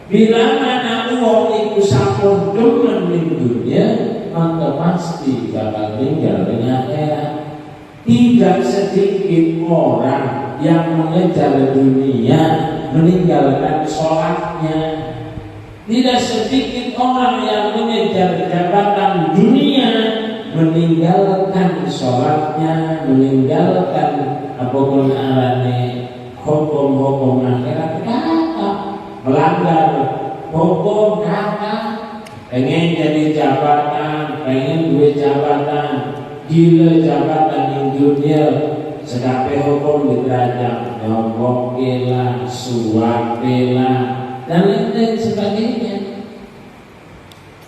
Bila mana wong iku sampun demen ning dunia, maka pasti bakal tinggal ning akhirat. Tidak sedikit orang yang mengejar dunia meninggalkan sholatnya. Tidak sedikit orang yang mengejar jabatan dunia meninggalkan sholatnya, meninggalkan apapun arane hukum-hukum akhirat, kata melanggar hukum, kata pengen jadi jabatan, pengen duwe jabatan, gila jabatan di dunia, sekabe hukum diterajang, nyogok lah, suap lah, dan lain-lain sebagainya.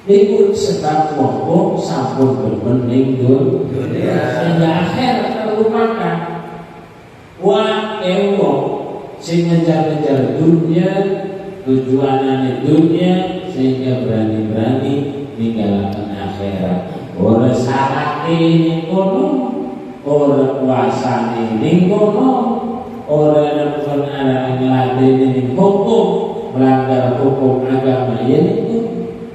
Iku sebab wong sampun demen ning dunia sehingga akhir terlupakan. Wah, wong sing ngejar-ngejar dunia, tujuanane dunia, sehingga berani-berani ninggalkan akhirat. Ora salate ning kono, ora puasane ning kono, ora nempel arane ngladeni ning hukum, melanggar hukum agama ya itu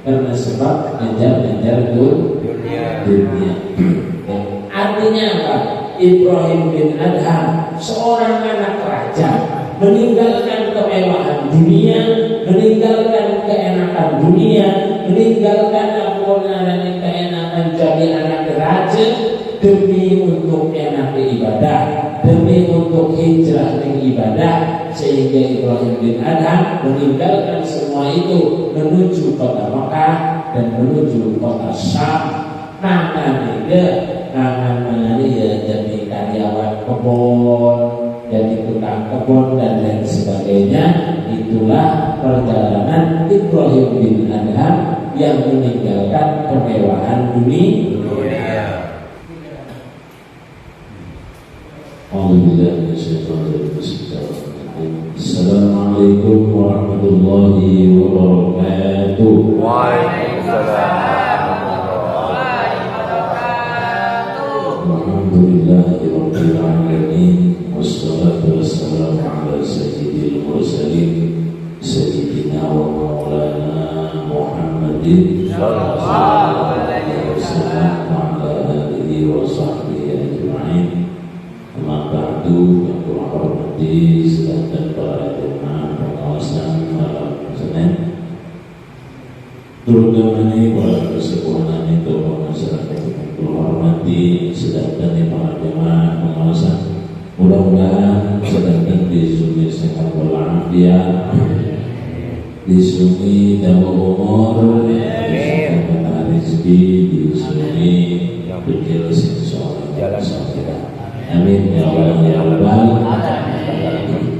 karena sebab ngejar-ngejar dunia. Dunia. Ya. Artinya apa? Ibrahim bin Adham, seorang anak raja, meninggalkan kemewahan dunia, meninggalkan keenakan dunia, meninggalkan apa keenakan jadi anak raja demi untuk enak ibadah, demi untuk hijrah dan ibadah, sehingga Ibrahim bin Adham meninggalkan semua itu menuju kota Mekah dan menuju kota Syam. Mangan mangan mangan ya jadi karyawan kebun, jadi tukang kebun, dan lain sebagainya. Itulah perjalanan Ibrahim bin Adham yang meninggalkan kemewahan dunia. Assalamualaikum warahmatullahi wabarakatuh. Waalaikumsalam warahmatullahi wabarakatuh. Alhamdulillahirabbil alamin, wassalatu wassalamu ala sayyidil mursalin, sayyidina wa maulana Muhammadin sallallahu alaihi wasallam wa ala alihi wa sahbihi ajma'in. Amma ba'du, yang kula hormati sedanten para jemaah pengawasan malam Senin, terutama ini para kesepuhan tokoh masyarakat yang kula hormati sedanten para jemaah pengawasan, mudah-mudahan sedanten disungi sehat walafiat, disungi dawa umur, disungi rezeki, disungi kecil sing soleh. Jalan. Amin ya Allah ya Rabbal alamin.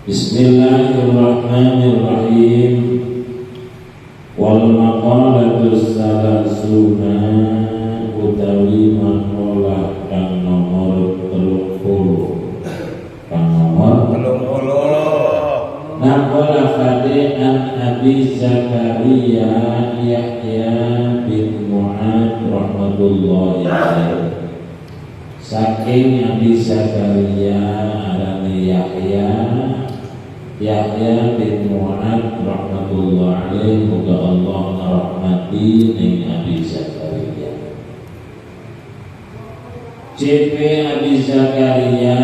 Bismillahirrahmanirrahim. Wal maqalatu salasuna, utawi maqalah kang nomor 30, kang nomor 30. Naqala Fadi an Abi Zakaria Yahya bin Mu'ad rahmatullahi alaih. Saking Abi Zakaria arane Yahya, Yahya bin Mu'ad rahmatullahi alaih, muga Allah ngrahmati ning Abi Zakaria. CP Abi Zakaria,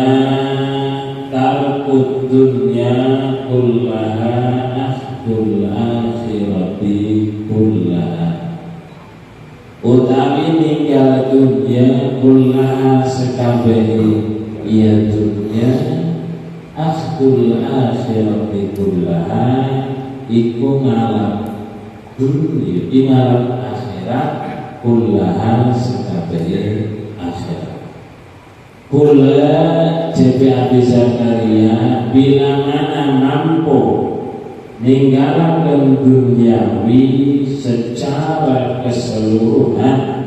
tarkud dunya kullaha akhdul akhirati kullaha, utawi ninggal dunya kullaha sekabehe iya dunya, akhdul akhirati kullaha iku ngalap dunya, ngalap akhirat, kullaha sekabehe akhirat. Kula JP Abi Zakaria, bila mana mampu ninggalakan duniawi secara keseluruhan,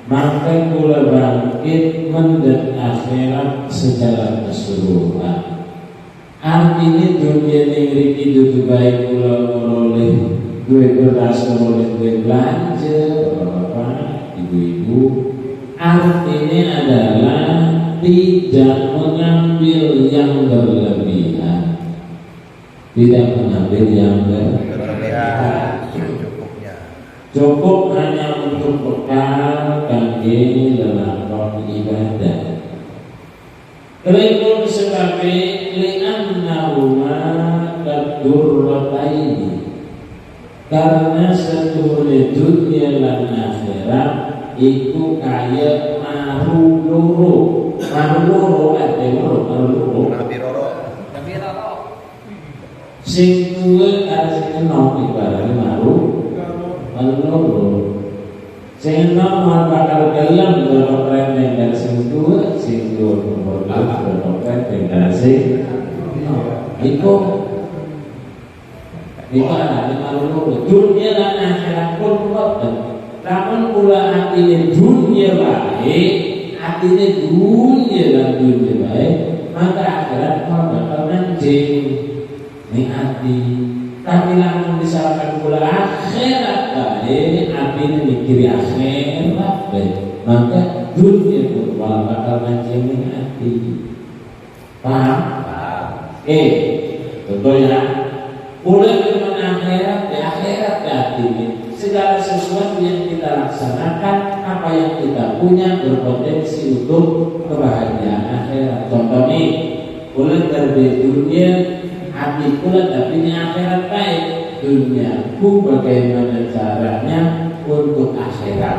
maka kula bangkit mendet akhirat secara keseluruhan. Artinya dunia ning riki dudu baik kula ngoleh duwe beras, ngoleh duwe belanja, bapak-bapak, ibu-ibu. Artinya adalah tidak mengambil yang berlebihan. Tidak mengambil yang Berlebihan, secukupnya. Cukup hanya untuk bekal kangge lelakon ibadah. Pripun sebabe? Li'annahuma kaddurrataini, karena setuhune dunia lan akhirat iku kaya maru loro. Maru loro, ada loro, maru loro. Nabi Roro. Sing tuwa karo sing enom ibarate maru maru loro. Sing enom ora bakal gelem dorong renteng karo sing tuwa, sing tuwa ora dorong renteng karo sing enom. Iku iku anane maru loro. Dunia lan akhirat pun ngoten. Lamun kula atine dunia bae, atine dunia lan dunia bae, maka akhirat ora bakal mancing ning ati. Tapi lamun misalkan kula akhirat bae, atine mikiri akhirat bae, maka dunia pun ora bakal mancing ning ati. Paham? Eh, contoh ya. Kula demen akhirat, ya akhirat ya atine. Segala sesuatu yang kita laksanakan, apa yang kita punya berpotensi untuk kebahagiaan akhirat. Contoh nih, kula terbit dunia, hati kula tapi ini akhirat baik. Duniaku bagaimana caranya untuk akhirat.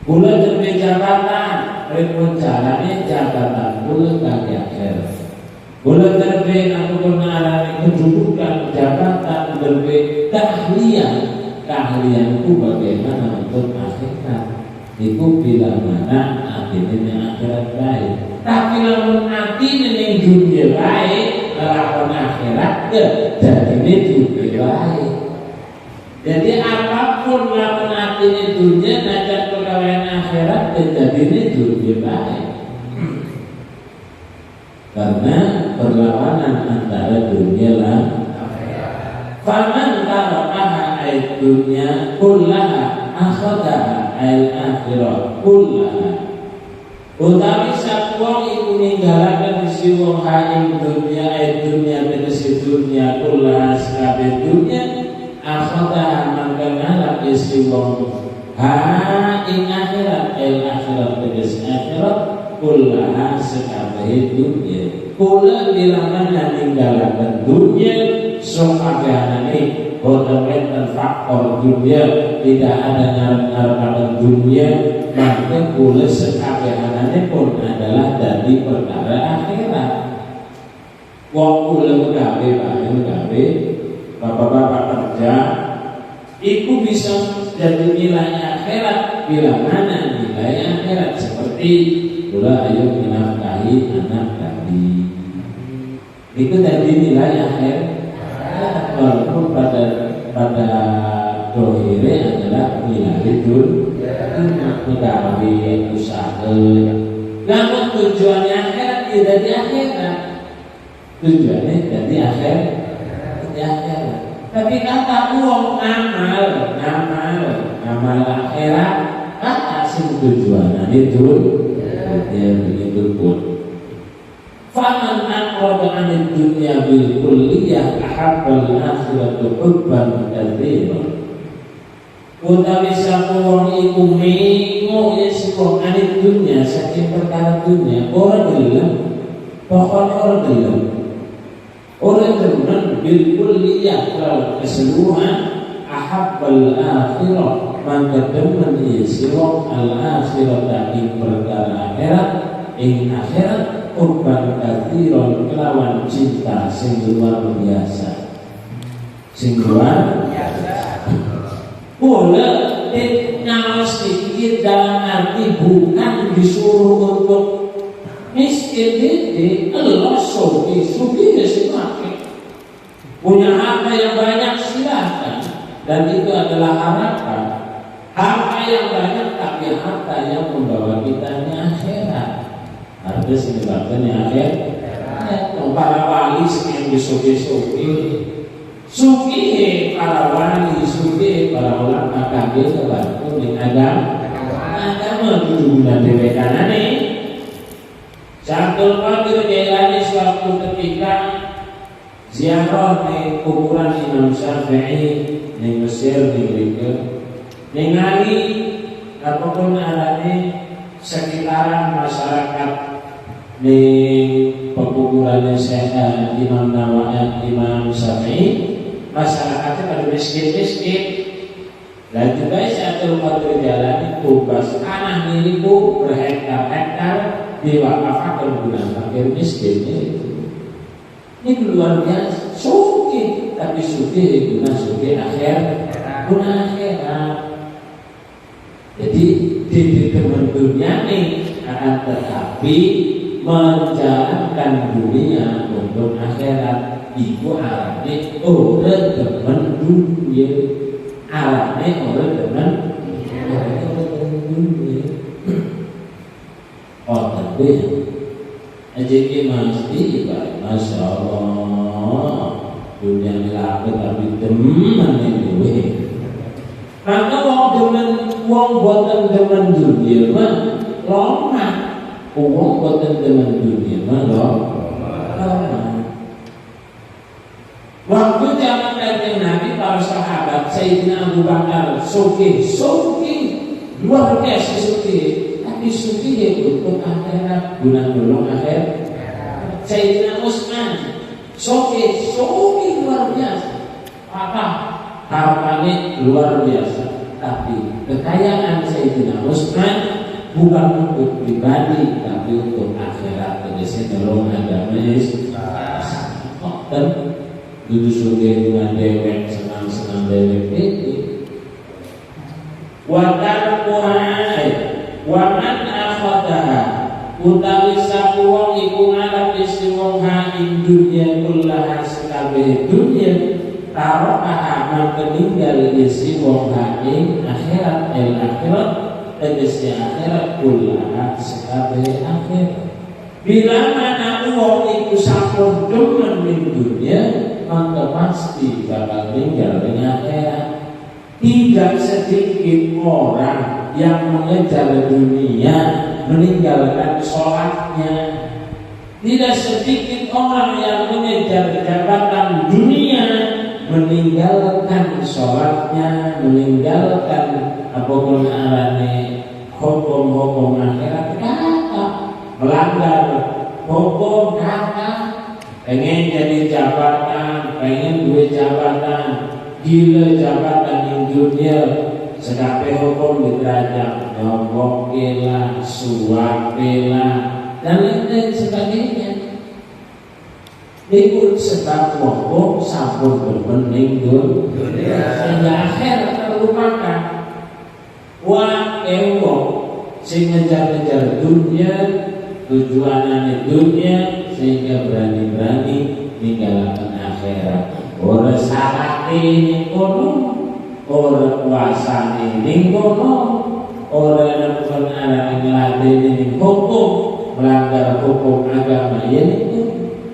Kula terbit jabatan, pripun caranya jabatan kula kangge akhirat. Kula terbit ataupun mengalami kedudukan jabatan, terbit keahlian, keahlianku bagaimana untuk akhirat. Iku bila mana atine akhirat baik. Tapi lamun atine ning dunia baik, lakon akhirat ke jadine dunia baik. Jadi apapun lamun atine dunia najan pegawaian akhirat ke jadine dunia baik. Karena perlawanan antara dunia dan faman tarakaha ay dunya kullaha akhadaha ay akhirah kullaha. Utawi sapa wong iku ninggalaken si wong ha ing dunya, ay dunya tegese dunya, kullaha sekabeh dunya, akhadaha mangka ngalap si wong ha ing akhirat, ay akhirat tegese akhirat, kullaha sekabeh dunya. Kula bila mana ninggalaken dunya sakabehanane, boten wonten faktor dunia, tidak ada ngarep-ngarepaken dunia, maka kula sekabehanane pun adalah dari perkara akhirat. Wong kula megawe, Pak, megawe, bapak-bapak kerja iku bisa jadi nilai akhirat bila mana nilai akhirat seperti kula ayo menafkahi anak tadi, itu tadi nilai akhir, walaupun pada pada dohire adalah nilai itu megawe usaha, namun tujuannya akhirat ya dari akhirat, tujuannya dari akhir, dari akhirat. Tapi kata uang ngamal ngamal ngamal akhirat, kata sing tujuannya itu ya begitu pun. Faman a'rada 'anid dunya bil kulliyah ahabbal akhiratu hubban katsiran. Utawi sapa wong iku mengo ya sapa 'anid dunya saking perkara dunya, ora gelem, pokoknya ora gelem, ora demen, bil kulliyah kalau keseluruhan, ahabbal akhirah mangka demen ya si wong al akhirata ing perkara akhirat, ing akhirat, hubban katsiran kelawan cinta sing luar biasa, sing luar biasa. Boleh ngawas sedikit dalam arti bukan disuruh untuk miskin ini, Allah sugi sugi ya silakan, punya harta yang banyak silahkan, dan itu adalah harapan harta yang banyak, tapi harta yang membawa kita akhirat. Artinya menyebabkan akhir para wali yang disugi-sugi sugi, para wali sugi, para ulama kage kebantu ning agama agama kudu guna dhewe kanane. Abdul Qadir Jailani suatu ketika Ziarah ning kuburan Imam Syafi'i ning Mesir ning mriku, ningali apapun arane sekitaran masyarakat ning pekuburannya Imam Nawawi, Imam Syafi'i, masyarakatnya pada miskin-miskin. Dan juga satu Qadir Jailani tumbas tanah niku berhektar-hektar diwakafaken guna fakir miskin itu. Ini luar biasa, sugih, tapi sugih guna sugih akhir, guna akhirat. Jadi di teman dunia ini akan tetapi menjalankan dunia untuk akhirat iku arane ora demen dunia, arane ora demen, arane ora demen dunia. Oh, tapi aja iki mesti, Masya Allah, dunia ini laku tapi demen dhewe. Maka wong demen, wong boten demen dunia mah lemah. Wong boten demen dunia mah lemah. Waktu zaman Kanjeng Nabi, para sahabat, Sayyidina Abu Bakar sugih, sugih luar biasa sugih, tapi sugih untuk akhirat, guna nolong akhir. Sayyidina Utsman sugih, sugih luar biasa. Apa hartanya luar biasa, tapi kekayaan Sayyidina Utsman bukan untuk pribadi, tapi untuk akhirat. Tegese nolong agama Islam. Dan dudu sugih dengan dewek, senang-senang dewek itu. Wa tarkuha wa man akhadaha utawi sapa wong iku ngalap isi wong ha ing dunya kullaha sekabehe dunya, tarokaha mangka ninggal isi wong ha ing akhirat, el akhirat tegese akhirat, kullaha sekabehe akhirat. Bila mana wong iku sampun demen ning dunia, maka pasti bakal ninggal ning akhirat. Tidak sedikit orang yang mengejar dunia meninggalkan sholatnya. Tidak sedikit orang yang mengejar jabatan dunia meninggalkan sholatnya, meninggalkan apapun arane hukum-hukum akhirat, kata melanggar hukum kata pengen jadi jabatan, pengen duwe jabatan, gila jabatan di dunia, sekabe hukum diterajang, nyogok lah, suap lah, dan lain-lain sebagainya. Iku sebab wong sampun demen ning dunia sehingga akhir terlupakan. Wah, wong sing ngejar-ngejar dunia, tujuannya dunia, sehingga berani-berani ninggalkan akhirat. Ora salate ning kono, ora puasane ning kono, ora nemukan arane ngladeni ning hukum, melanggar hukum agama ya itu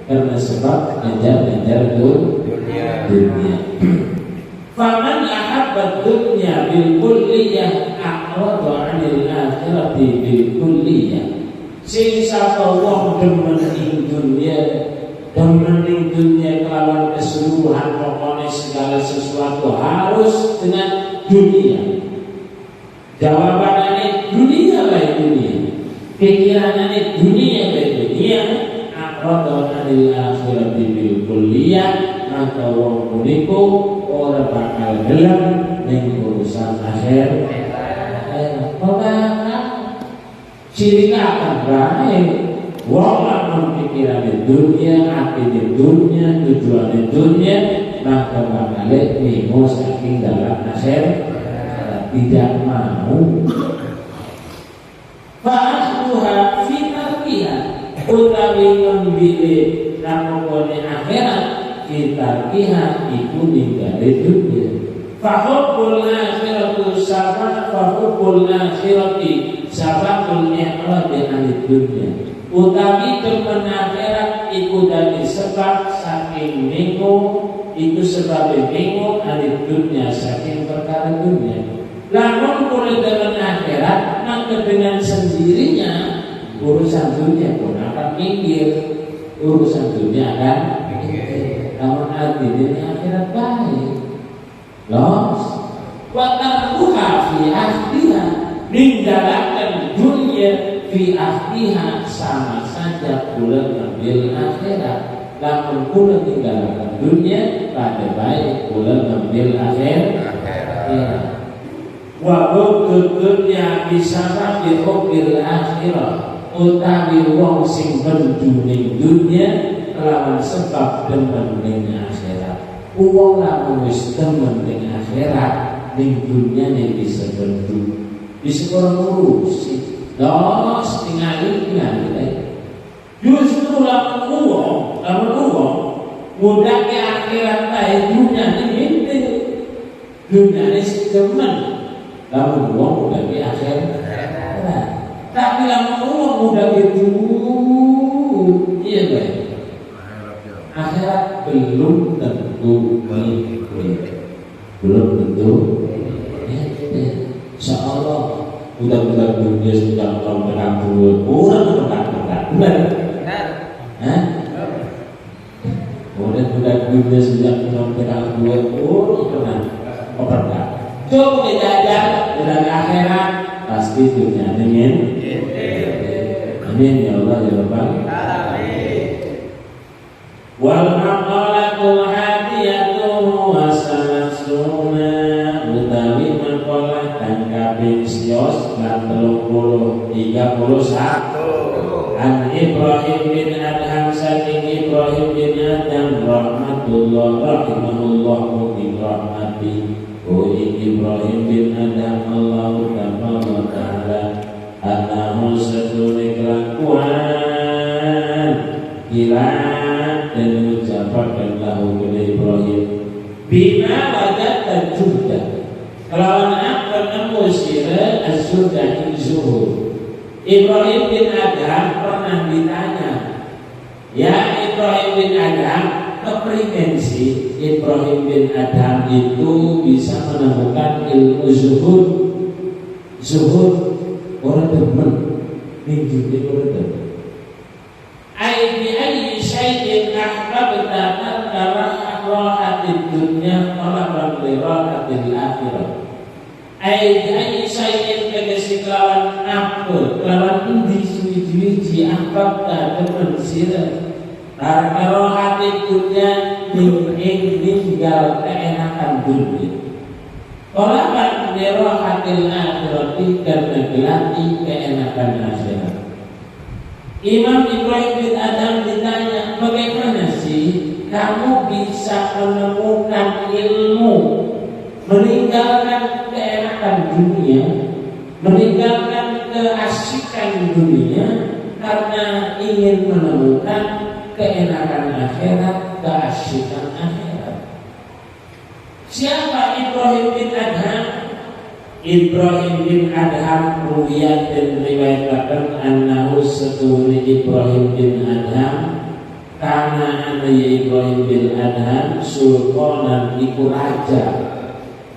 karena sebab ngejar-ngejar dunia. Dunia. Faman ahabba dunya bil kulliyah a'rada 'anil akhirati bil kulliyah. Sing sapa wong demen ing dunia, demen ing dunia kelawan keseluruhan, pokoknya segala sesuatu harus dengan dunia. Jawabannya dunia baik dunia. Pikirannya dunia baik dunia. A'rada 'anil akhirati bil kulliyah, maka wong puniku ora bakal gelem ning urusan akhir. Ora bakal. Ciri akan baik. Wong lamun pikirane dunia, atine dunia, tujuane dunia, maka bakal nimo saking dalam akhir tidak mau. Fa'akhduha fi tarkiha utawi ngembile namopone akhirat fi tarkiha iku ninggale dunia. Fahubbul akhiratu sabab fahubbul akhirati sababul i'radi anid dunya. Utawi demen akhirat iku dadi sebab saking mingu, iku sebab mingu anid dunya saking perkara dunia. Lamun kulit dengan akhirat, maka dengan sendirinya urusan dunia pun akan minggir, urusan dunia akan minggir. Lamun atine ning akhirat bae. Los wa tarkuha fi ahliha, ninggalaken dunia fi ahliha sama saja kula ngambil akhirat. Lamun kula ninggalaken dunia pada baik kula ngambil akhirat. Wa bughdu dunya bisababi hubbil akhirah, utawi wong sing bendu ning dunya kelawan sebab demen ning akhirat. Wong lamun wis demen ning akhirat, ning dunyane bisa bendu, bisa kurang ngurusi. Dos tingali tingali. Justru lamun wong ngundake akhirat bae, dunyane mintil, dunyane sing demen. Lamun wong ngundake akhirat, tapi lamun wong ngundake iya bae, akhirat belum tentu mimpin, belum tentu ya. Insyaallah udah-udah dunia sudah tahun tekan dua orang tekan tekan benar. Hah? Udah dunia sudah tahun tekan dua orang pernah pernah. Coba kita ajar udah akhirat pasti dunia ingin. Amin ya Allah ya Rabbal. Wal maqalatul hadiyatu wa salasuna, utawi makalah kang kaping sios lan 30 31. An Ibrahim bin Adham, saking Ibrahim bin Adham rahmatullah rahimahullah, mugi rahmati hu Ibrahim bin Adham Allah taala, annahu satune kelakuan kila dan ucapaken lahu kepada Ibrahim, bima wajadta zuhda, kelawan apa nemu sira az-zuhda ing zuhud. Ibrahim bin Adham pernah ditanya, ya Ibrahim bin Adham, keprimen sih Ibrahim bin Adham itu bisa menemukan ilmu zuhud? Zuhud ora demen ning dunia, ora demen. Ai bi ayyi syai'in ahbabta tarka rahatid dunya talaban li rahatil akhirah. Ai bi ayyi syai'in tegese kelawan apa, kelawan endi suwiji-wiji, ahbabta demen sira, tarka rahatid dunya ing ninggal keenakan dunia, talaban li rahatil akhirati karena gelati keenakan akhirat. Imam Ibrahim bin Adham ditanya, bagaimana sih kamu bisa menemukan ilmu meninggalkan keenakan dunia, meninggalkan keasikan dunia karena ingin menemukan keenakan akhirat, keasikan akhirat? Siapa Ibrahim bin Adham? Ibrahim bin Adham ruwiyat dan riwayataken annahu setuhune Ibrahim bin Adham kana ana ya Ibrahim bin Adham sultanan iku raja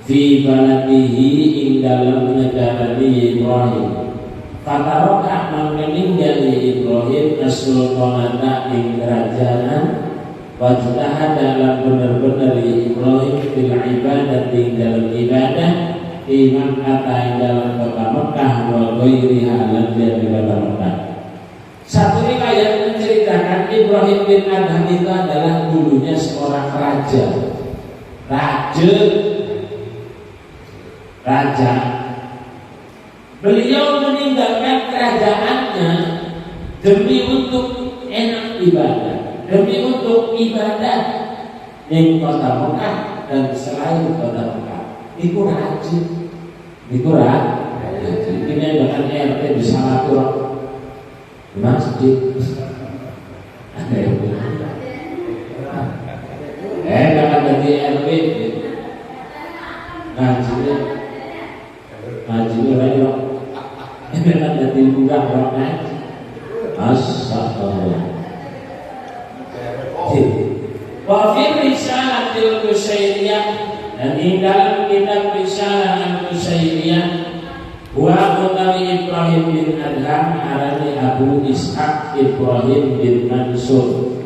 fi baladihi ing dalem negarane Ibrahim. Fataroka mangka ninggal ya Ibrahim as-sultanata ing kerajaan, wajtahada lan bener-bener ya Ibrahim fil ibadah ing dalam ibadah di Makkah ing dalam kota Mekah wa ghairiha lan di kota Mekah. Satu riwayat menceritakan Ibrahim bin Adham itu adalah dulunya seorang raja. Raja. Raja. Beliau meninggalkan kerajaannya demi untuk enak ibadah, demi untuk ibadah di kota Mekah dan selain kota Mekah. Iku raja. Iku raja. Ini bahkan RT bisa ngatur di masjid. Ada yang bilang. Bahkan jadi RW ngaji ngaji ora. Ini kan jadi lurah orang ngaji. Astagfirullah. Wa fi risalatil Qusyairiyah, dan di dalam kitab Risalah Al-Qusyairiyah, wa utawi Ibrahim bin Adham arani Abu Ishaq Ibrahim bin Mansur.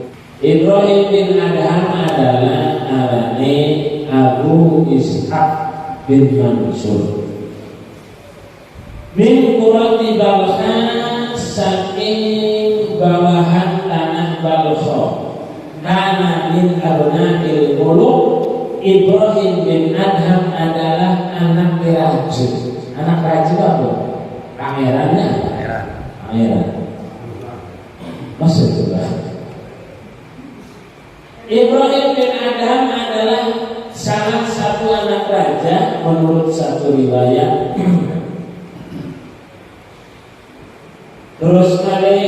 Ibrahim bin Adham adalah arane Abu Ishaq bin Mansur min qurati Balkha, saking bawahan tanah Balkha. Kana min abna'il muluk. Ibrahim bin Adham adalah anak raja. Anak raja apa? Pangerannya. Pangeran. Pangeran. Maksud coba. Ibrahim bin Adham adalah salah satu anak raja menurut satu riwayat. Terus kali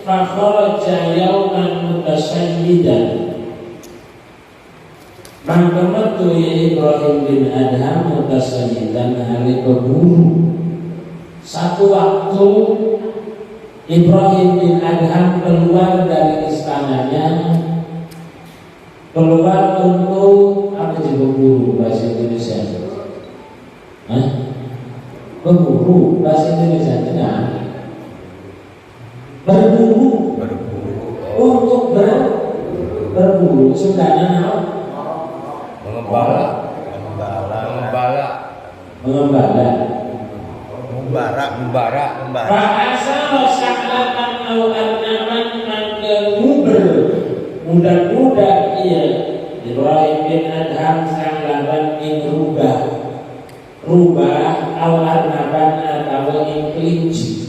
fakharaja yauman mutasayyidan. Mangka metu ya Ibrahim bin Adham mutasayyidan hale berburu. Satu waktu Ibrahim bin Adham keluar dari istananya, keluar untuk apa sih berburu bahasa Indonesia? Hah? Berburu bahasa Indonesia tenang. Berburu. Berburu. Untuk berburu sundanya naon? Mengembala. Mengembala. Mengembala. Mengembala. Membara. Membara. Membara. Fa'asara sa'latan au arnaban, mangke nguber muda-muda iya Ibrahim bin Adham sa'laban ing rubah rubah au arnaban atau ing kelinci.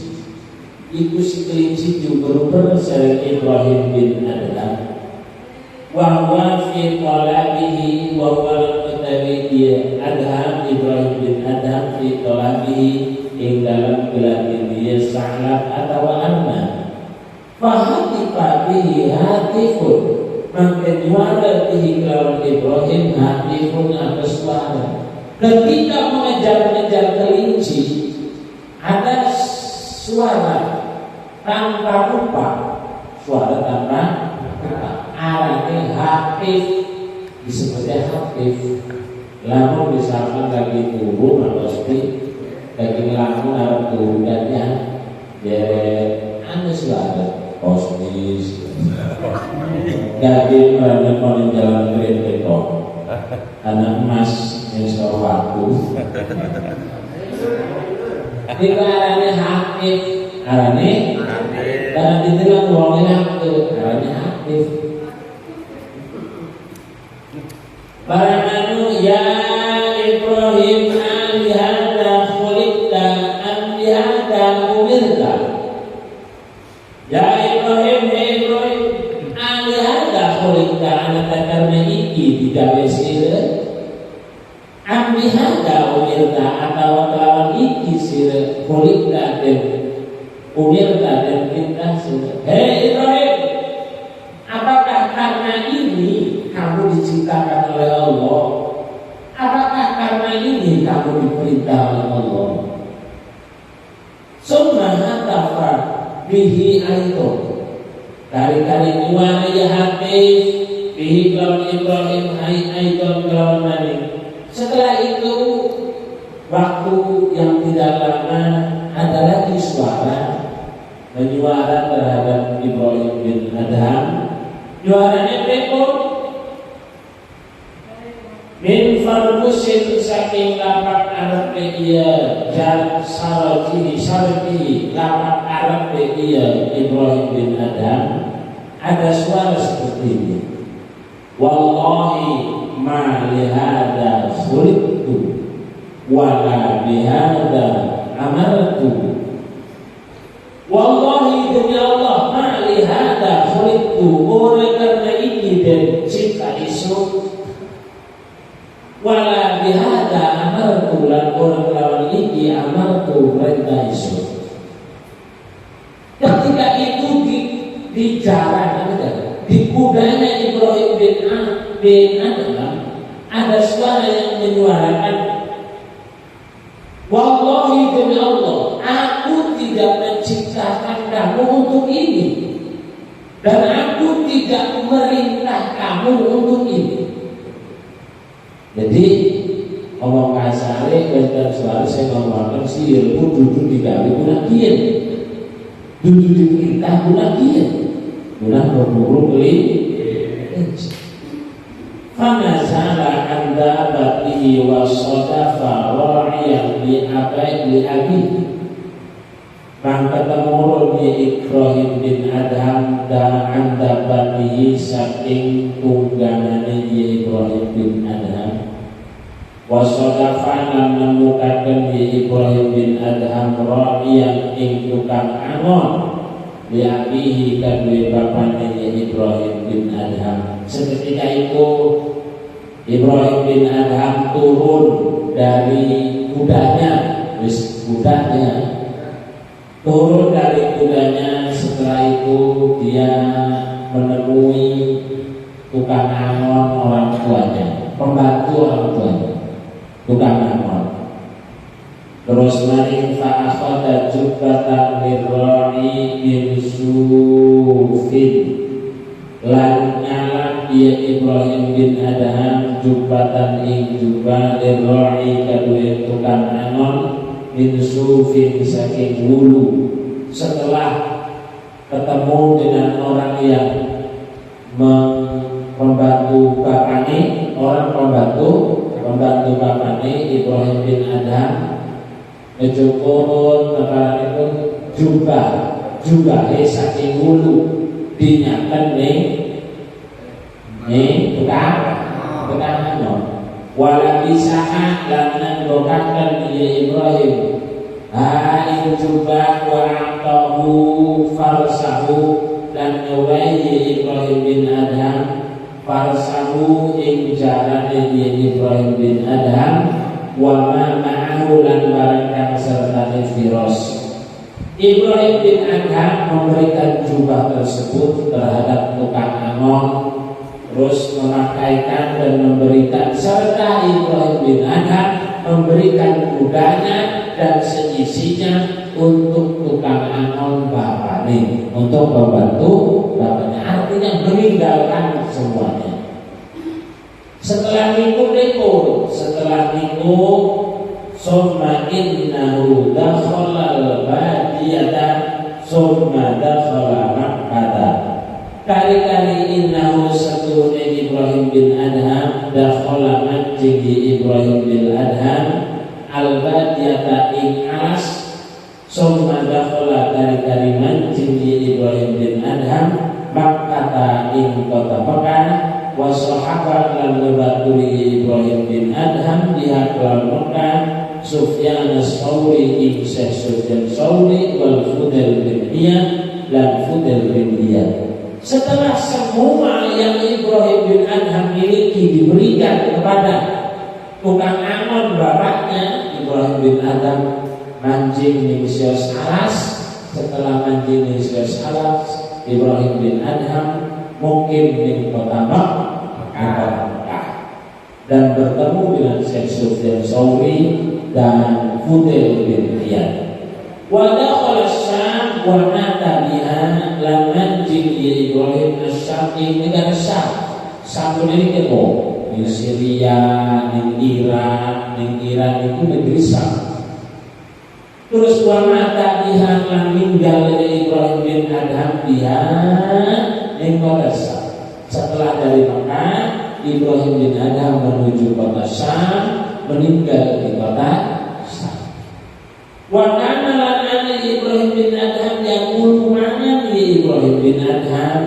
Iku si kelinci diuber-uber sareng Ibrahim bin Adham. Wa huwa fi talabihi, wa huwa utawi dia Adham Ibrahim bin Adham fi talabihi ing dalam gelati dia sa'lab atau arnab. Fahatifa bihi hatifun, mangke nyuara bihi kelawan Ibrahim hatifun atau suara. Ketika mengejar-ngejar kelinci ada suara tanpa rupa, suara tanpa rupa, arane hatif, disebutnya hatif. Lamun misalkan lagi turu atau sepi lagi ngelamun arep turu dan ya anu suara kosmis daging mana paling jalan kereta anak emas yang suara waktu itu arane hatif, arane karena itu kan wongnya arane hatif. Barang anu ya Ibrahim alihada khuliqta am bihada umirta. Ya Ibrahim, ya Ibrahim, alihada khuliqta ana karena iki digawe sira, am bihada umirta atau kelawan iki sira khuliqta den umirta den perintah sira. Hei Ibrahim, apakah karena ini kamu diciptakan oleh Allah? Apakah karena ini kamu diperintah oleh Allah? Summa hatafa bihi aito. Kali-kali nyuara ya hatif bihi kelawan Ibrahim hai aiton kelawan maning. Setelah itu waktu yang tidak lama ada lagi suara menyuara terhadap Ibrahim bin Adham. Nyuaranya pripun? Min farbusin saking lapak arepe iya jan sarajihi sarjihi lapak arepe iya Ibrahim bin Adham. Ada suara seperti ini. Wallahi ma lihada khuliqtu wala bihada amartu. Wallahi demi Allah ma lihada khuliqtu, ora karena iki den cipta isu, wala bihada amartu lan ora kelawan iki amartu perintah isu. Ketika itu di jalan di kudanya Ibrahim bin Adham ada suara yang menyuarakan, wallahi demi Allah, aku tidak menciptakan kamu untuk ini dan aku tidak merintah kamu untuk ini. Jadi ngomong kasare wonten suara sing ngomongaken sirku dudu digawe kuna kiyen, dudu diperintah kuna kiyen. Guna berburu kelinci. Fanazala an dabatihi wa sadafa ra'iyan li abai li abi. Mangka temurun ya Ibrahim bin Adham da an dabatihi saking tungganane ya Ibrahim bin Adham. Wa sadafa lan nemukaken ya Ibrahim bin Adham ra'iyan ing tukang angon li abihi kadue bapane ya Ibrahim bin Adham. Seketika itu Ibrahim bin Adham turun dari kudanya, wis kudanya turun dari kudanya. Setelah itu dia menemui tukang angon orang tuanya, pembantu orang tuanya, tukang angon. Terus mari fa akhadha jubbatan lirra'i min sufin, lan ngalap dia Ibrahim bin Adham jubbatan ing jubah lirra'i kadue tukang angon min sufin saking wulu. Setelah ketemu dengan orang yang membantu bapaknya, orang pembantu bapaknya Ibrahim bin Adham ngejukut pun jubah jubahe saking wulu dinyakan ning ning tukang angon. Wala bisaha lan nanggokaken ya Ibrahim ha ing jubah wa atahu farsahu lan ngewehi Ibrahim bin Adham farsahu ing jarane ya Ibrahim bin Adham wa ma ma'ahu lan barang kang sertane firos. Ibrahim bin Adham memberikan jubah tersebut terhadap tukang angon, terus memakaikan dan memberikan, serta Ibrahim bin Adham memberikan kudanya dan seisinya untuk tukang angon bapaknya, untuk membantu bapaknya. Artinya meninggalkan semuanya. Setelah niku niku, setelah niku summa innahu dakhala al-badiyata summa dakhala Makkah. Kali-kali innahu satune Ibrahim bin Adham dakhala manjing Ibrahim bin Adham al-badiyata ing alas summa dakhala kali-kali manjing Ibrahim bin Adham Makkah ing kota Mekah wa sahabat lan ngebaturi Ibrahim bin Adham biha kelan Mekah Sufyan as-Sauri ing Syekh Sufyan Sauri wal Fudail bin Iyad lan Fudail bin Iyad. Setelah semua yang Ibrahim bin Adham miliki diberikan kepada tukang angon bapaknya, Ibrahim bin Adham mancing ning sios alas. Setelah mancing ning sios alas, Ibrahim bin Adham mungkin ning kota Mekah dan bertemu dengan Syekh Sufyan Sauri dan Fudail bin Iyad. Wa dakhala Syam wa mata biha lan manjing Ibrahim asy-Syam ing negara Syam. Syam ini kepo di Syria, di Iran, di Iran itu negeri Syam. Terus wa mata biha lan ninggal Ibrahim bin Adham biha ing kota Syam. Setelah dari Mekah, Ibrahim bin Adham menuju kota Syam, meninggal di kota Syam. Wa kana lan ana Ibrahim bin Adham yang mangan Ibrahim bin Adham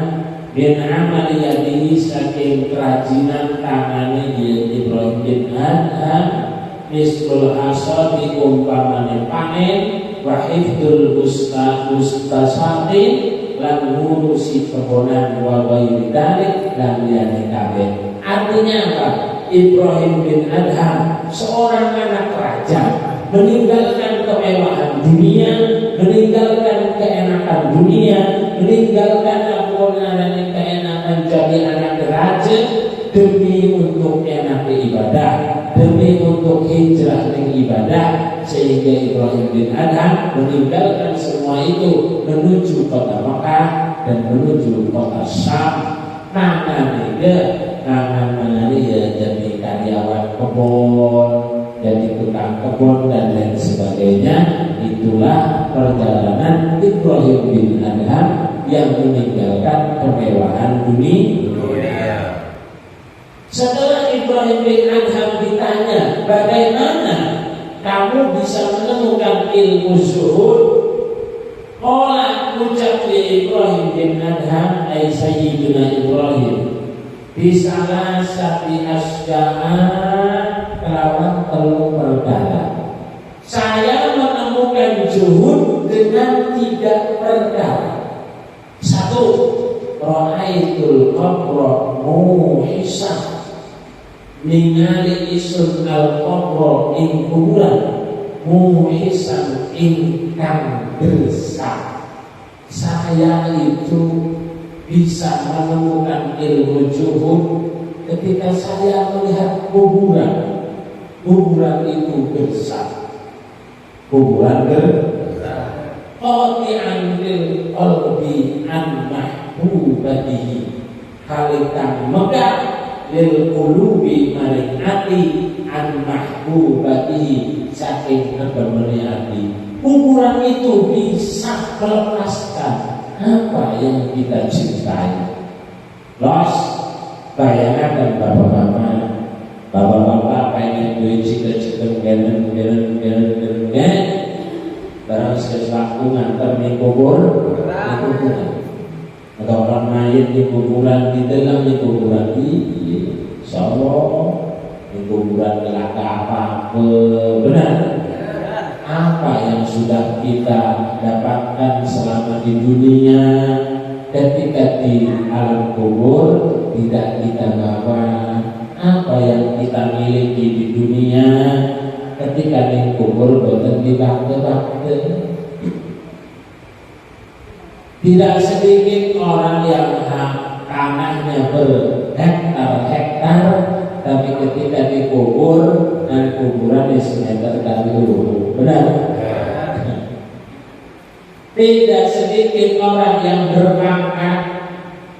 bin amali yadihi saking kerajinan tangane Ibrahim bin Adham mislul hasadi umpamane panen wa hifdzul bustasatin lan ngurusi kebonan wa ghairi dzalik lan liyane kabeh. Artinya apa? Ibrahim bin Adham seorang anak raja meninggalkan kemewahan dunia, meninggalkan keenakan dunia, meninggalkan apapun keenakan jadi anak raja demi untuk enak ibadah, demi untuk hijrah dan ibadah, sehingga Ibrahim bin Adham meninggalkan semua itu menuju kota Mekah dan menuju kota Syam. Mangan ya, mangan ya jadi karyawan kebun, jadi tukang kebun dan lain sebagainya. Itulah perjalanan Ibrahim bin Adham yang meninggalkan kemewahan dunia. Setelah Ibrahim bin Adham ditanya, bagaimana kamu bisa menemukan ilmu zuhud? قال ucap Ibrahim bin Adham, ay Sayyidina Ibrahim, بثلاثة أشياء kelawan telu perkara. Saya menemukan zuhud dengan tiga perkara. Satu, رأيت القبر موحشا. Ningali isun القبر ing kuburan موحشا ingkang gersang. Saya itu bisa menemukan ilmu zuhud ketika saya melihat kuburan. Kuburan itu gersang. Kuburan gersang. قاطعا للقلب عن محبوباته hale kang megat للقلوب maring ati عن محبوباته saking kedemene ati. Kuburan itu bisa melepaskan apa yang kita cintai. Los, bayangkan bapak-bapak, bapak-bapak pengen duwe cita-cita genen genen genen genen, barang sesuatu nganter ning kubur, ning kuburan. Atau orang mayit di kuburan, di dalam di kuburan iya, insyaallah di kuburan gelaka apa benar. Apa yang sudah kita dapatkan selama di dunia, ketika di alam kubur tidak kita bawa. Apa yang kita miliki di dunia, ketika di kubur boten dibakte-bakte. Tidak sedikit orang yang tanahnya berhektar-hektar, tapi ketika dikubur dan kuburan di semeter kali. Benar? Tidak sedikit orang yang berpangkat,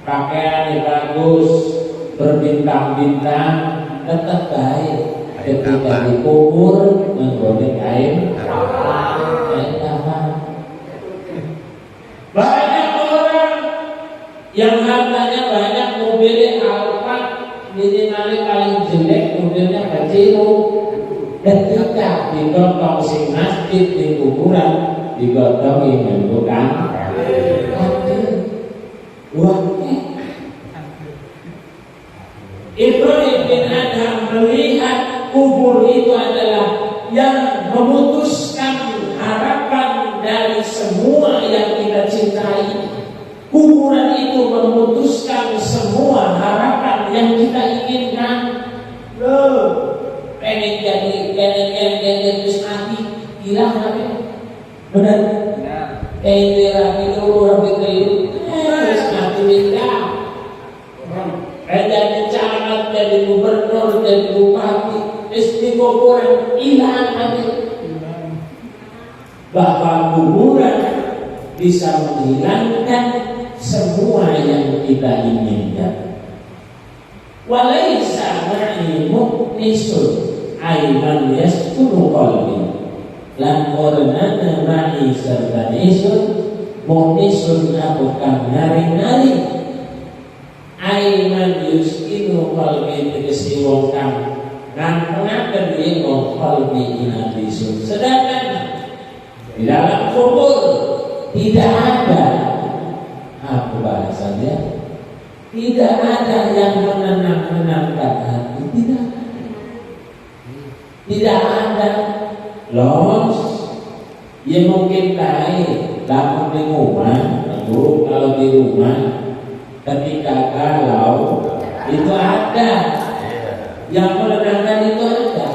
pakaian bagus, berbintang-bintang, tetap baik ketika dikubur menggoreng kain kain kafan. Banyak orang yang hartanya banyak, mobilnya Alphard, minimalnya paling jelek mobilnya kecil, ketika digotong sing masjid di kuburan digotongi nganggo kan. Wah, Ibrahim bin Adham melihat kubur itu adalah yang memutuskan harapan dari semua yang kita cintai. Kuburan itu memutuskan semua harapan yang kita inginkan. Loh, pengen jadi, pengen pengen pengen terus mati, hilang apa? Benar? Pengen rapi loro, rapi telu, terus mati minta. Pengen jadi camat, jadi gubernur, jadi bupati, terus di kuburan hilang mati. Bahwa kuburan bisa menghilangkan semua yang kita inginkan. وليس معي مؤنس أي من يسكن قلبي lan ora ana معي serta isun مؤنس aku kang ngaring-ngaring أي من يسكن قلبي tegese wong kang ngantengaken ing قلبي ing ati isun. Sedangkan di dalam kubur tidak ada, apa bahasanya, tidak ada yang menenang-menangkan hati, tidak ada. Tidak ada. Los, ya mungkin baik, lamun di rumah, tentu kalau di rumah ketika galau itu ada yang menenangkan, itu ada,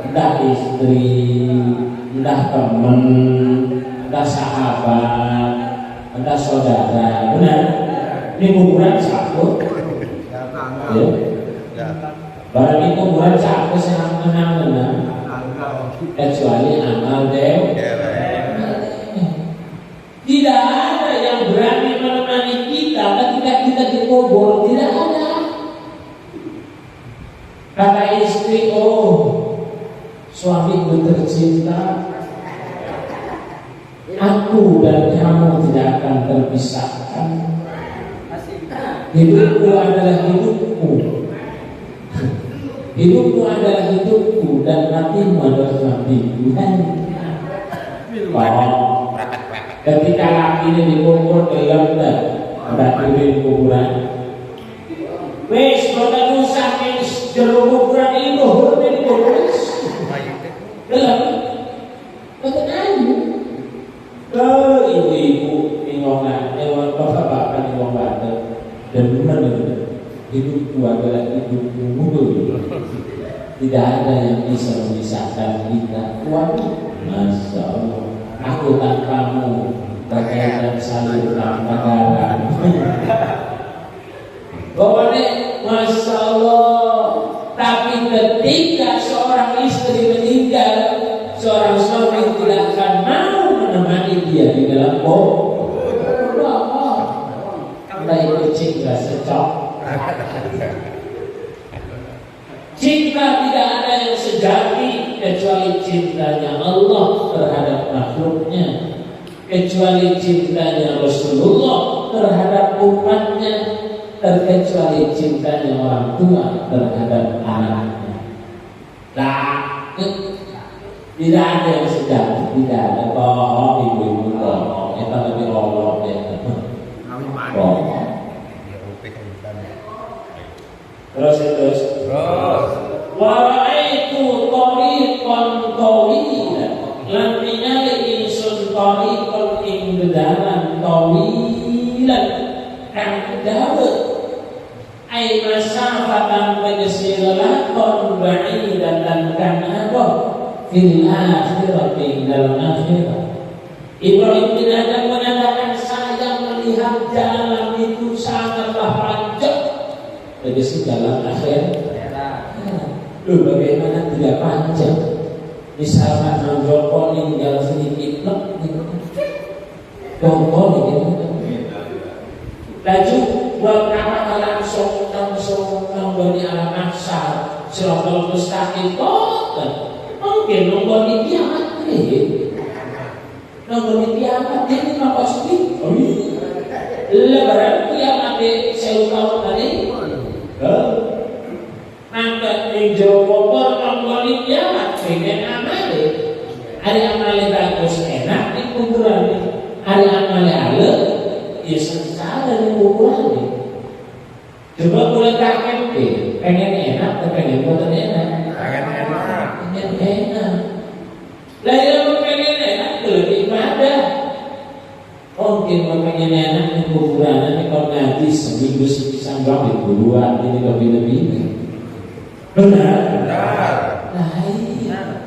entah istri, entah teman, entah sahabat, entah saudara, benar. Ini kuburan satu, ya. Barang ini kuburan satu yang menang-menang, kecuali amal dewe. Tidak ada yang berani menemani kita ketika kita dikubur, tidak ada. Kata istri, "Oh, suamiku tercinta." Aku dan kamu tidak akan terpisahkan. Hidupku adalah hidupmu, hidupmu adalah hidupku, dan matimu adalah matiku. Oh, ketika laki ini dikubur dalam dah, ada di kuburan. Wis, boten usah ning jero kuburan itu, huruf dikubur wis. Dalam, boten ayu. Ke ibu-ibu ning wong bapak-bapak ning wong wadon dan benar itu, hidupku adalah hidupmu, tidak ada yang bisa memisahkan kita. Waduh, masya Allah, aku tanpamu bagaikan sayur tanpa garam. Pokoknya, masya Allah. Tapi ketika seorang istri meninggal, seorang suami tidak akan mau menemani dia di dalam kubur. Nah, itu cinta secok. Cinta tidak ada yang sejati kecuali cintanya Allah terhadap makhluknya, kecuali cintanya Rasulullah terhadap umatnya, terkecuali cintanya orang tua terhadap anaknya. Nah, tidak ada yang sejati, tidak ada. Bohong ibu-ibu, bohong. Itu lebih Allah ya. Bohong. Terus terus. Terus. ورأيت طريقا طويلا lan ningali ingsun طريقا ing dalan طويلا kang dawa أي مسافة tegese lelakon بعيدة kang adoh في الآخرة ing dalam akhirat. Ibrahim bin Adham mengatakan, saya melihat jalan itu sangatlah panjang. Tegese jalan akhir. Loh, bagaimana tidak panjang? Misalkan Mang Joko ninggal sedikit lek gitu. Joko gitu. Laju buat apa langsung langsung nonggoni alam mahsyar Siratal mustaqim boten. Mungkin nonggoni kiamat nih. Nonggoni kiamat ini mah pasti. Oh iya. Lebaran kiamat 1000 tahun tadi. Mangkat ning jero kubur nonggoni kiamat pengen amale. Ari amale bagus enak di kuburan. Ari amale alek ya sengsara di kuburan. Coba boleh kaget deh, pengen enak atau pengen boten enak? Pengen enak. Pengen enak. Lah yang pengen enak lebih ibadah. Mungkin mau pengen enak di kuburan ini kalau ngaji seminggu sepisan bang di dua ini lebih lebih. Benar? Benar. Nah, iya.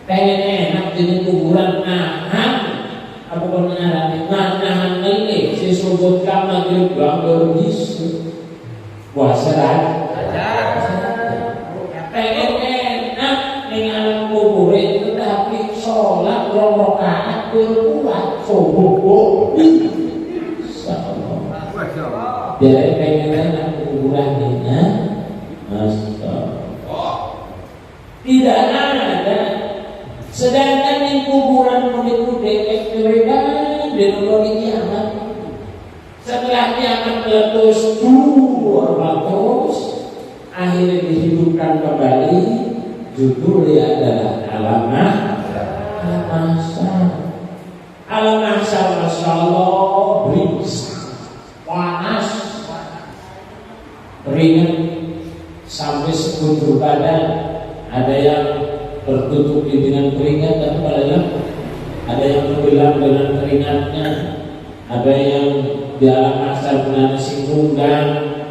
Pengen enak di kuburan nahan apa kon ngarani nahan ngelih si subuh ka maghrib bang baru bisa puasa kan? Pengen enak ning alam kubur tetapi sholat rong rakaat kuat subuh kok. Insyaallah. Biar pengen enak kuburan ini, Masya. Tidak ada. Sedangkan di kuburan niku dewek mereka di kiamat. Setelah kiamat meletus dua terus, akhirnya dihidupkan kembali. Judulnya adalah alam mahsyar. Alam mahsyar, masya Allah, berisik, panas, keringat sampai sekujur badan. Ada yang tertutupi dengan keringat dan pada ada yang tenggelam dengan keringatnya, ada yang di alam mahsyar ana sing nunggang,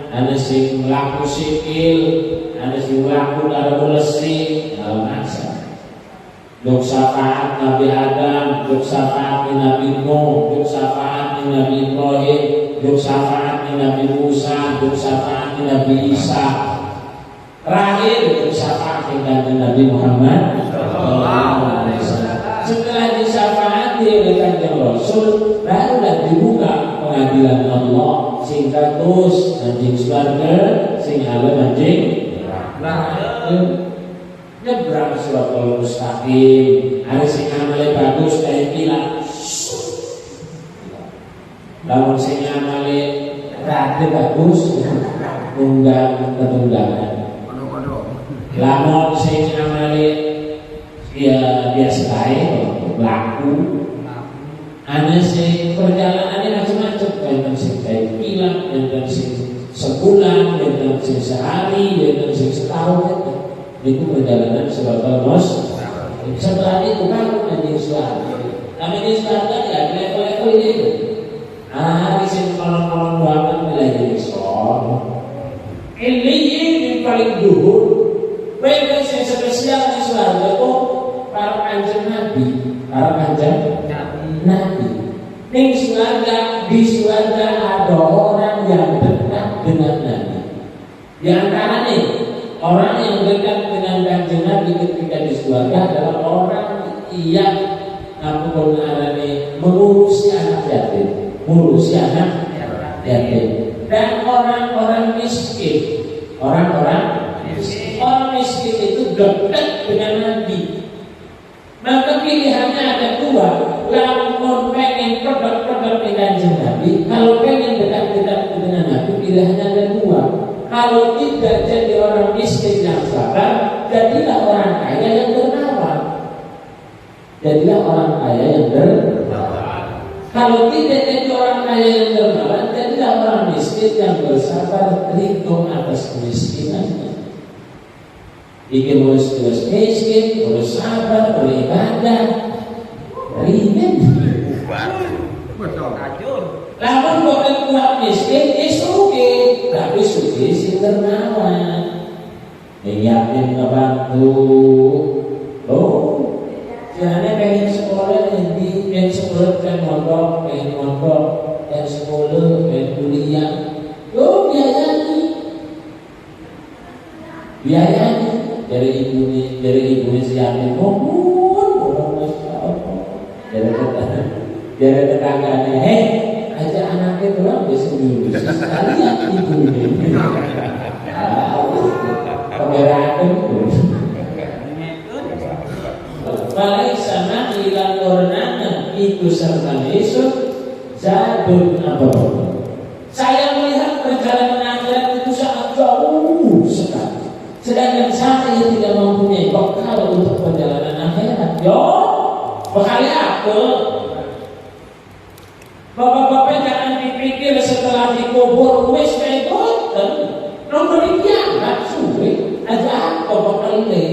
ana sing mlaku sikil, ana sing mlaku karo lesi alam mahsyar. Dok syafaat Nabi Adam, dok syafaat Nabi Nuh, dok syafaat Nabi Ibrahim, dok syafaat Nabi Musa, dok syafaat Nabi Isa. Terakhir dok syafaat Nabi Muhammad. Setelah disyafaati oleh Kanjeng Rasul, barulah dibuka pengadilan Allah sing kados anjing swarga, sing ala anjing neraka. Nyebrang siratal mustaqim. Ada sing amale bagus kayak kilat. Lamun sing amale rada bagus nunggang ketunggangan. Lamun sing amale ya biasa bae laku. Ana sing perjalanannya macam-macam, enten sing kayak kilat, enten sing sebulan, enten sing sehari, enten sing setahun. Itu perjalanan siratal mustaqim. Setelah itu baru nanti suarga. Tapi di suarga ya level-level itu. Ah, di sini kolom-kolom banget wilayah sono. Ini yang paling duhur. Mereka yang spesial di suarga itu para Kanjeng Nabi, para Kanjeng Nabi. Di surga, di surga ada orang yang dekat dengan Nabi. Di antara nih, orang yang dekat dengan Kanjeng Nabi ketika di surga adalah orang yang apa arane mengurusi anak yatim, mengurusi anak yatim, dan orang-orang miskin, orang-orang miskin, orang miskin itu dekat dengan Nabi. Maka pilihannya ada dua. Lamun pengen produk-produk dengan Nabi, kalau pengen dekat-dekat dengan Nabi, pilihannya ada dua. Kalau tidak jadi orang miskin yang sabar, jadilah orang kaya yang dermawan. Jadilah orang kaya yang dermawan. Kalau tidak jadi orang kaya yang dermawan, jadilah orang miskin yang bersabar ridho atas kemiskinannya. Iki harus terus miskin, harus sabar, beribadah, ribet. Lamun boten kuat miskin, ya sugih, tapi sugih sing dermawan. Yatim ngebantu. Oh, jangan pengen sekolah nanti, pengen sekolah, pengen mondok, pengen sekolah, pengen kuliah. Oh, biayanya, biayanya dari ibu si yatim, oh, oh, masya Allah. Dari tetangganya, hei, ajak anaknya pulang besok dulu, sekalian ibu ini. Pemerakan Falaisa ma'i lan ora iku serta esuk zadun apa. Saya melihat perjalanan akhirat itu sangat jauh sekali. Sedangkan saya tidak mempunyai bekal untuk perjalanan akhirat. Yo, bekalnya apa? Bapak-bapak jangan dipikir setelah dikubur wis kayak boten. Nomor kiamat suwe aja apa bekale.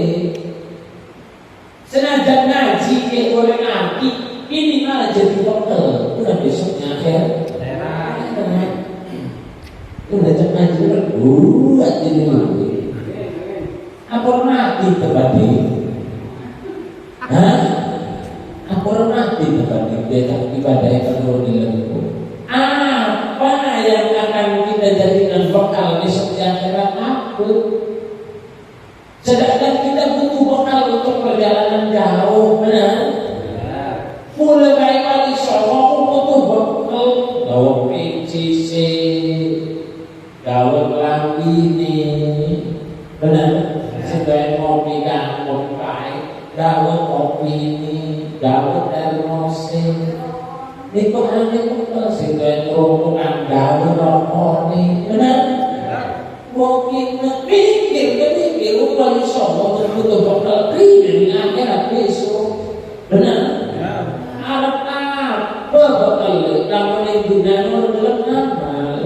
Senajan ngaji ke oleh ngerti, ini malah jadi bekal. Udah besoknya akhir. Udah cek ngaji buat ini. Apa mati tempat ini? Hah? Apa mati tempat ini? Ibadah yang turun di. Apa yang akan kita jadikan bekal besok di akhirat? Apa? Sedangkan kita butuh bekal untuk perjalanan jauh, benar? Mulai dari Wali Songo aku butuh bekal, gawa PCC, gawa ini, benar? Sebagai ngopi kan, ngopi pahit, gawa kopi ini, gawa termose. Niku ane bekal sing rokokan gawa rokok nih, benar? Mungkin mikir, mikir, wali songo butuh bekal priwe akhirat besok. Benar? Arep apa bekal lamun ning dunya ora gelem ngamal.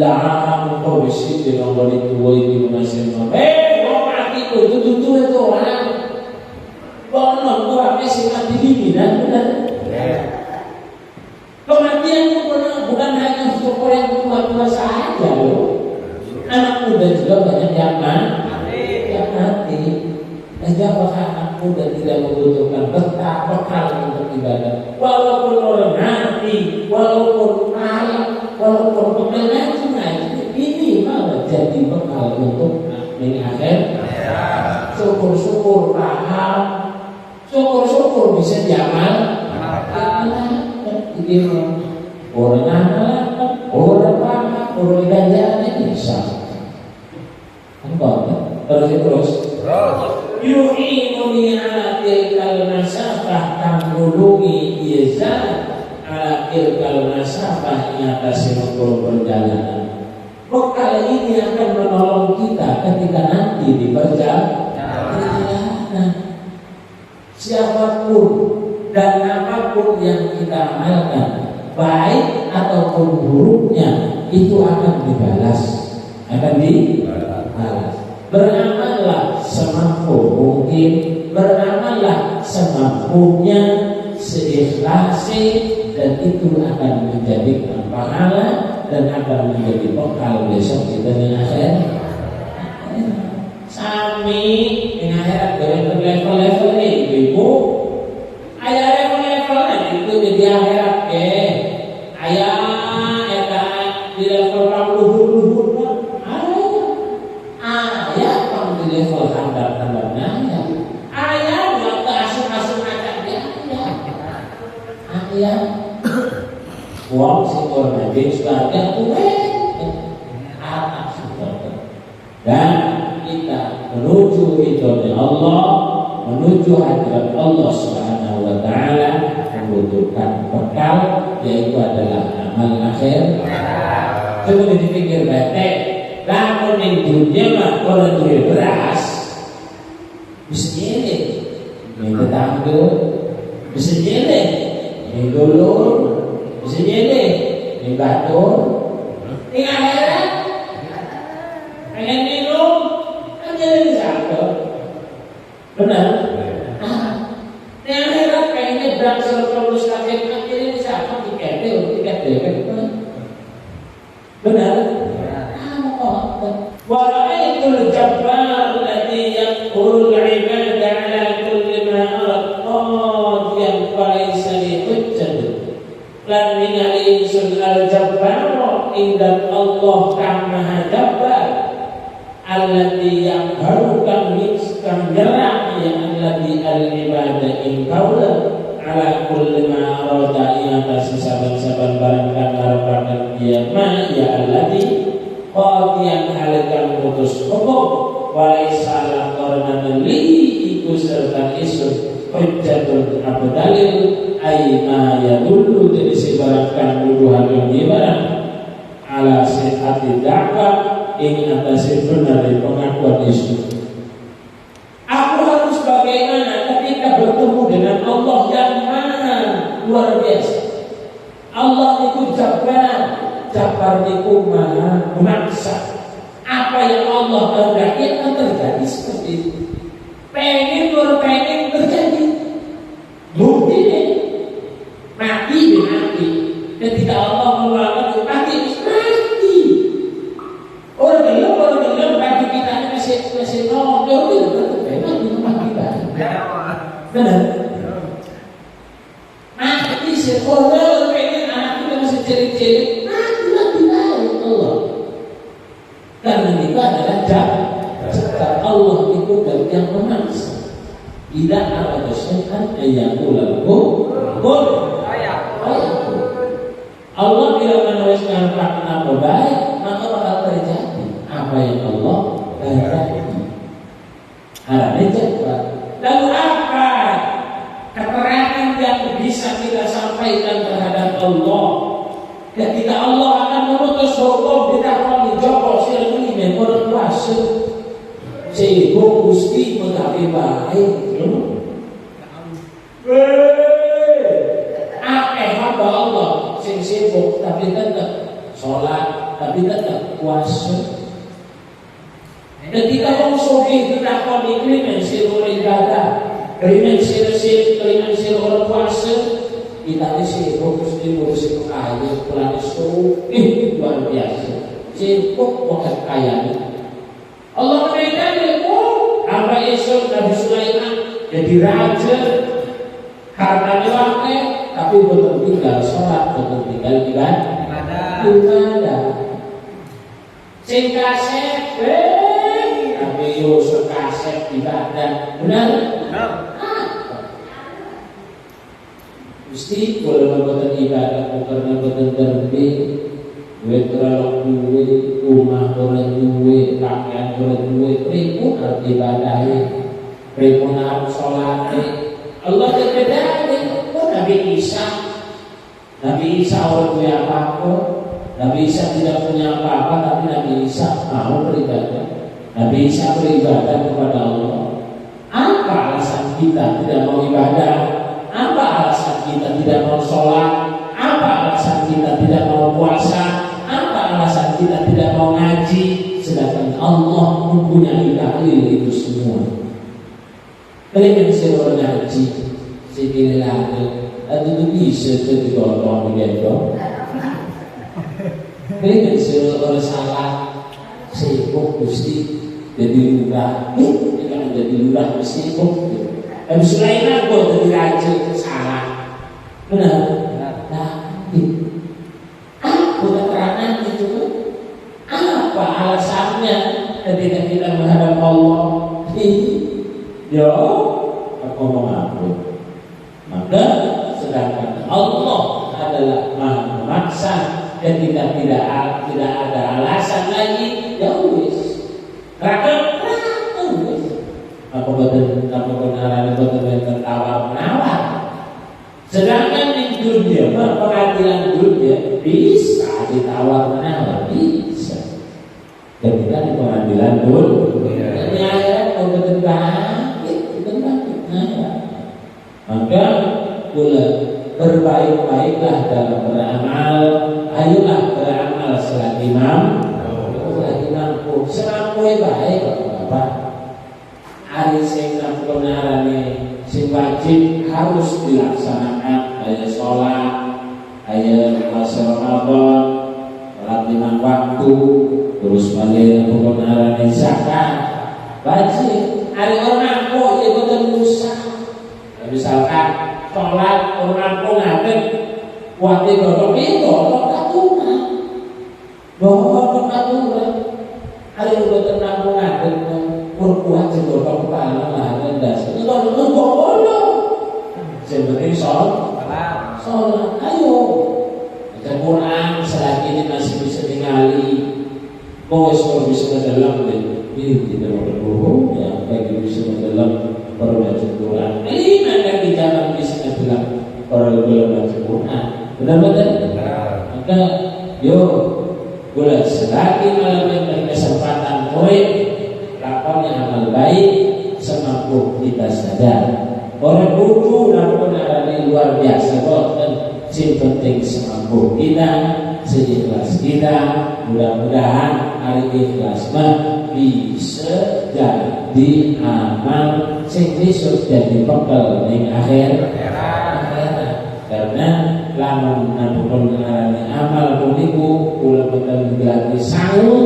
Lah kok wis di nomor itu iki masih nom. Eh, kok mati kudu tutu itu orang. Wong nom kok ame sing mati diminan, benar? Kematian itu bukan hanya untuk orang tua-tua saja loh. Anak muda juga banyak yang mati. Yang mati. Dan apakah anak muda tidak membutuhkan bekal, bekal untuk ibadah? Walaupun orang mati, walaupun malam, walaupun bekal ngaji ngaji, ini malah jadi bekal untuk ning akhir. Syukur-syukur paham, syukur-syukur bisa diamal. Ini orang amal, orang paham, orang ganjarannya bisa. Enggak, terus terus. Terus. Yu'inuni ala tilkal masafah kang nulungi ieu zat ala tilkal masafah ing atase mengkono perjalanan. Bekal ini akan menolong kita ketika nanti di perjalanan. Siapapun dan apapun yang kita amalkan, baik ataupun buruknya, itu akan dibalas, akan dibalas. Beramallah semampu mungkin, beramallah semampunya, seikhlasnya, dan itu akan menjadi pahala dan akan menjadi bekal besok kita di akhirat. Sami di akhirat dengan level-level nih, ibu. Aya level-level itu di akhirat ke. Aya eta di level pangluhur-luhur aya. Aya pang di level handap-handapnya aya. Aya buat asup-asup aja dia aya. Aya. Wong sing ora ngajeng swarga kuwe atas surga. Dan kita menuju ridhonya Allah, menuju hadirat Allah Subhanahu wa taala membutuhkan bekal, yaitu adalah amal akhir. Coba dipikir baik, lamun ning dunia mah ora duwe beras bisa nyilih ning tetangga, bisa nyilih ning dulur, bisa nyilih ning batur. Ning akhirat pengen minum kan nyilih siapa? Benar? Ning akhirat pengen nyebrang siratal mustaqim kan nyilih siapa? Tiket tiket dewek. Benar? Wa ra'aitul jabbar alladhi yaqhurul ibada ala kulli ma arad qadiyan wa laysa li hujjatun. Lan ningali ingsun al-jabbar ing Allah kang maha jabbar alladzi yaqharu kang kang nyerang ya alladzi al-ibada ing kaula ala kulli ma arada ing atase saban-saban barang kang ngarepaken dia ma ya alladzi qadiyan hale kang mutus hukum walaisa lan ora li iku serta isun hujjatun apa dalil ay ma yadullu tegese barang kang nuduhaken ieu barang ala sihhati da'wa ing atase benar pengakuan isun. Aku harus bagaimana ketika bertemu dengan Allah yang maha luar biasa. Allah itu jabbar, jabbar itu maha memaksa. Apa yang Allah kehendaki akan terjadi seperti itu. Pengen pengen terjadi. Bukti nih, mati mati. Ketika Allah mengeluarkan mati, mati. Orang gelem bagi kita ini masih masih nol, tetap mati mati benar. Mati sih, orang pengen anak kita masih cilik-cilik, mati mati baik Allah. Karena itu adalah jabbar Allah itu dari yang memaksa. Idza arada syai'an ayyaqula lahu kun fayakun. Allah bila menulis ngarepaken apa baik, maka bakal terjadi apa yang Allah kehendaki. Arane jabbar. Lalu apa keterangan yang bisa kita sampaikan terhadap Allah? Ketika Allah akan memutus hukum ditakoni Joko sira ini memang kuasa. Sibuk Gusti megawe baik. Akeh hamba Allah sing sibuk tapi tetap sholat, tapi tetap puasa. Ketika wong sugih ditakoni krimen sira ibadah, krimen sira sir, krimen sira ora puasa, kita ini sibuk Gusti ngurusi kaya, kulane sugih luar biasa. Sibuk banget kaya. Allah memberikan oh, apa Yesus Nabi Sulaiman jadi raja hartanya wakil tapi boten tinggal sholat, boten tinggal ibadah. Ibadah. Sing kasep, tapi Yusuf kasep ibadah. Benar? Benar. Mesti kalau boten ibadah karena boten terbit. Duit ora duwe, rumah ora duwe, pakaian ora duwe, pripun arep ibadahe, pripun arep salate. Allah berbeda. Oh, Nabi Isa, Nabi Isa ora duwe apa-apa. Nabi Isa tidak punya apa-apa, tapi Nabi Isa mau beribadah. Nabi Isa beribadah kepada Allah. Apa alasan kita tidak mau ibadah? Apa alasan kita tidak mau sholat? Apa alasan kita tidak mau puasa? Apa alasan kita tidak mau ngaji? Sedangkan Allah mempunyai dalil itu semua. Pengen sing ngaji, sikile lagi, itu bisa jadi golong gendong. Pengen sing ora salah, sibuk Gusti jadi lurah, ini kan jadi lurah sibuk. Nabi Sulaiman kok jadi raja salah. Benar? Nah, apa keterangan itu? Apa alasannya ketika kita menghadap Allah? Ya, aku ngomong apa? Maka sedangkan Allah adalah maha memaksa ketika tidak tidak ada alasan lagi, ya wis. Raka, raka wis. Apa boten apa kebenaran boten wonten tawar menawar. Sedangkan di dunia, pengadilan dunia bisa ditawar menawar, bisa. Ketika di pengadilan dunia, di akhirat boten bangkit, boten bangkit. Nah, maka pula berbaik-baiklah dalam beramal, ayolah beramal selagi mampu, selagi mampu, semampu baik Bapak. Hari sing kebenarane sing wajib harus dilaksanakan, kayak sholat, kayak puasa Ramadan, sholat lima waktu, terus balik kebenaran zakat, wajib. Hari ora mampu ya boten usah. Misalkan sholat ora mampu ngadeg, kuate godhong iki godhong aturan. Godhong aturan. Hari boten mampu ngadeg, pun kuat sing godhong kepala lah ndas. Itu ngono. Sing penting sholat. Sholat, ayo. Baca Quran selagi ini masih bisa ningali. Kok wis ora bisa ngedelok ini tidak mau berbohong ya, bagi bisa ngedelok baru baca Quran. Ini mana kita bisa ngedelok baru baca Quran. Benar betul? Maka yo boleh selagi malam kesempatan murid lakoni amal baik semampu kita saja. Orang buku namun ada luar biasa kok dan sing penting semampu kita, seikhlas kita. Mudah-mudahan hari ikhlas mah bisa jadi amal sing besok jadi bekal ning akhir akhirat. Karena lamun nampun ngarani amal puniku kula boten berarti sangu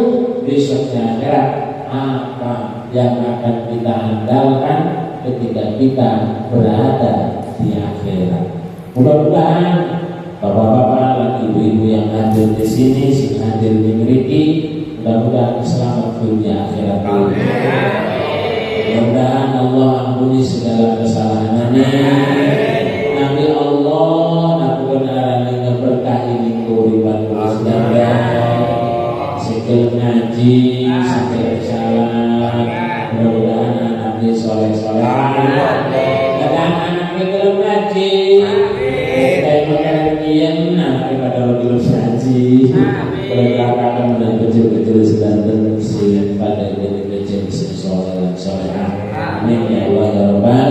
besoknya akhirat apa yang akan kita andalkan ketika kita berada di akhirat. Mudah-mudahan bapak-bapak dan ibu-ibu yang hadir di sini, sing hadir di mriki, mudah-mudahan selamat dunia akhirat. Mudah-mudahan Allah ampuni segala kesalahannya. Nabi Allah nampun arani ngeberkahi ning keuripan kula sedaya. Sikil ngaji, sikil salat, mudah-mudahan anaknya soleh-soleh. Dan anaknya gelem ngaji. Kayak makanan kian, anaknya pada gelem ngaji. Kalau menang kecil-kecil sedanten sing pada jadi kecil sing soleh dan solehah. Amin ya Allah ya Rabbal.